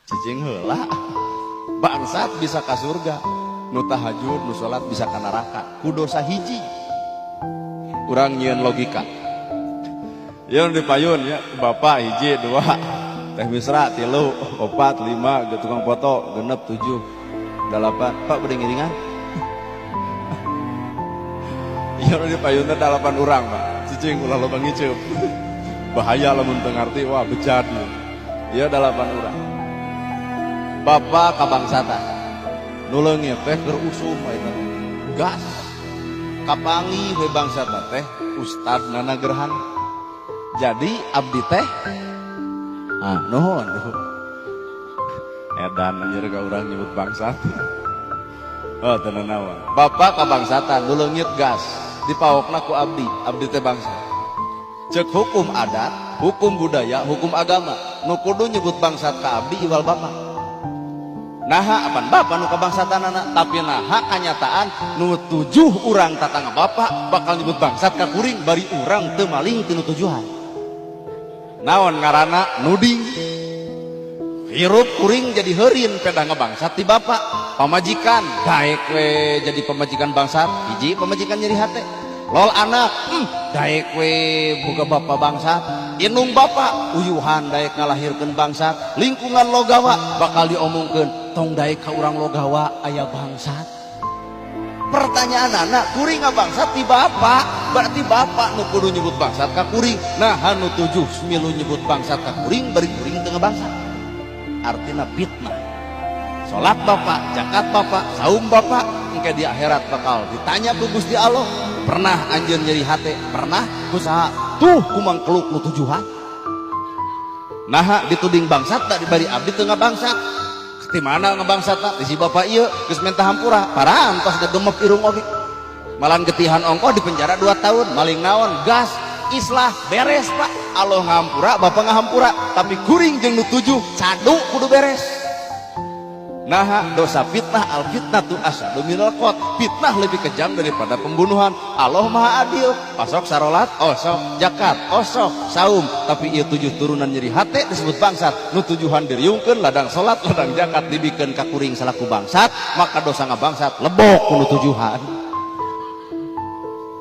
Cicing heula. Bangsat bisa ka surga, nu tahajud, nu salat bisa ka neraka ku dosa hiji. Urang nyieun logika. Yang di payun ya, bapak hiji, dua, Teh Misra tilu, opat, lima, tukang foto genep, tujuh, delapan. Pak, bade ngiringan. Iya, di payun teh delapan orang, Pak. Cicing, ulah loba ngiceup, bahaya lamun teu ngarti. Wah, bejat ieu. Iya, delapan orang. Bapak kabangsatan, nu leungit teh keur usum eta gas, kapanggih we bangsat teh Ustad Nana Gerhana. Jadi abdi teh, ah, nuhun. Edan anjir ka urang nyebut bangsat. Oh, teu nanaon. Bapak kabangsatan, nu leungit gas, dipaokna ku abdi, abdi teh bangsat. Cek hukum adat, hukum budaya, hukum agama, nu kudu nyebut bangsat ka abdi iwal bapak. Naha? Apan bapak nu kabangsatanana? Tapi naha kanyataan nu tujuh urang tatangga bapak bakal nyebut bangsat ka kuring, bari urang teu maling ti nu tujuhan? Naon ngaranna? Nuding. Hirup kuring jadi heurin pedah ngabangsat ti bapak. Pamajikan daek we jadi pamajikan bangsat, hiji pamajikan nyeri hate. Lol anak, daek we boga bapak bangsat. Indung bapak uyuhan daek ngalahirkeun bangsat. Lingkungan logawa bakal diomongkeun, tong daek ka urang logawa, aya bangsat. Pertanyaan anak, kuring ngabangsat ti bapak, berarti bapak nu kudu nyebut bangsat ka kuring. Nah, nu tujuh milu nyebut bangsat ka kuring, bari kuring teu ngabangsat? Artinya fitnah. Salat bapak, zakat bapak, saum bapak, engke di akhirat bakal ditanya ku Gusti Allah, pernah anjeun nyeri hate? Pernah. Kusaha tuh kumangkeluk nu tujuhan? Naha dituding bangsat tak dibari abdi teu ngabangsat? Di mana ngabangsat di si bapak ieu geus minta hampura, parantos gemep irung oge. Malan getihan ongkoh di penjara 2 tahun, maling naon? Gas. Islah beres, Pak. Allah ngahampura, bapak ngahampura, tapi kuring jeung nu tujuh cadu kudu beres. Nah, dosa fitnah, al fitnah tu asyaddu minal qatl, fitnah lebih kejam daripada pembunuhan. Allah Maha Adil. Pasok sarolat osok, jakat osok, saum, tapi ieu tujuh turunan nyeri hate disebut bangsat, nu tujuhan diriungkeun ladang salat, ladang jakat dibikeun ka kuring salaku bangsat, maka dosa ngabangsat lebok ku nu tujuhan.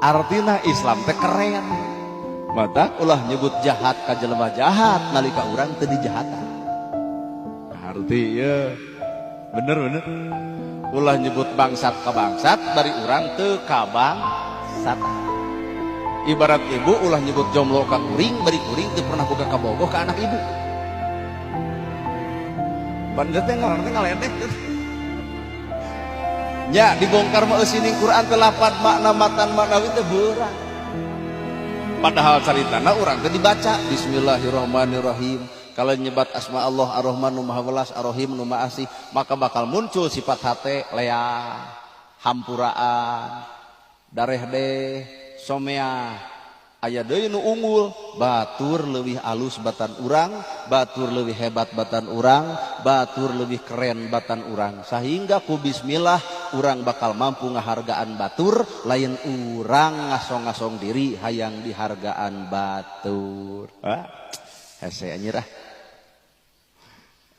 Artina Islam teh keren. Mata ulah nyebut jahat ka jelema jahat nalika urang teu dijahatan. Arti ya bener bener, ulah nyebut bangsat ka bangsat dari urang teu kabangsatan. Ibarat ibu ulah nyebut jomblo ka kuring, bari kuring teu pernah boga kabogoh ka anak ibu. Bener teh ngaran teh ngaledek nya, dibongkar mah eusining Quran teh lapad makna matan maknawi teh beurang. Padahal caritana urang teh dibaca bismillahirrahmanirrahim. Kalau nyebat asma Allah Ar-Rahman nu Maha Welas, Ar-Rahim nu Maha Asih, maka bakal muncul sifat hate lea, hampuraan, dareh deh, somea. Aya deui nu unggul, batur leuwih alus batan urang, batur leuwih hebat batan urang, batur leuwih keren batan urang. Sehingga ku bismillah urang bakal mampu ngahargaan batur, lain urang ngasong-ngasong diri hayang dihargaan batur. Ah, hese anjir ah.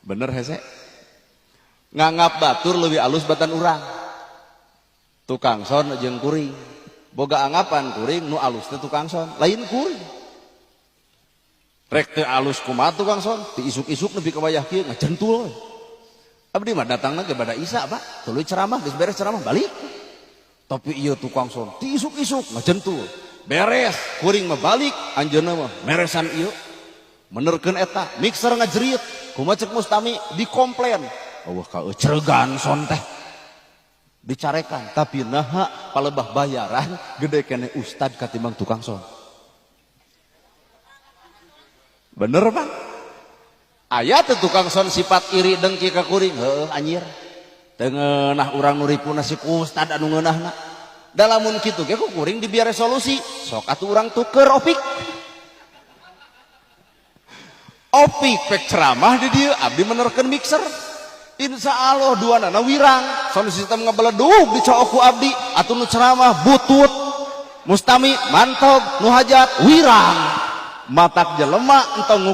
Bener hese. Nganggap batur leuwih alus batan urang. Tukang son jeung kuring. Boga anggapan kuring nu alus teh tukang son, lain kuring. Rek teu alus kumaha tukang son, ti isuk-isuk nepi ka wayah kieu ngajentul. Abdi mah datangna ge bada Isya, Pak. Tuluy ceramah, geus beres ceramah balik. Tapi ieu tukang son ti isuk-isuk ngajentul. Beres, kuring mah balik, anjeunna mah meresan ieu. Menerkeun eta, mixer ngajerit. Kumaha cek mustami dikomplain. Allah ka ecregan son teh. Dicarekan, tapi naha palebah bayaran gede kene ustad katimbang tukang son? Bener, Pak? Aya teu tukang son sifat iri dengki ka kuring? Heueuh anjir. Teu ngeunah urang nu ripuna si ustad anu ngeunahna. Da lamun kitu ge ku kuring dibiar resolusi, sok atuh urang tuker opik. Opik pek ceramah di dieu, abdi menerkeun mixer. Insya Allah dua nana wirang, sound system ngabeledug dicook ku abdi, atuh nu ceramah butut, mustami mantog, nu hajat wirang. Matak jelema entong.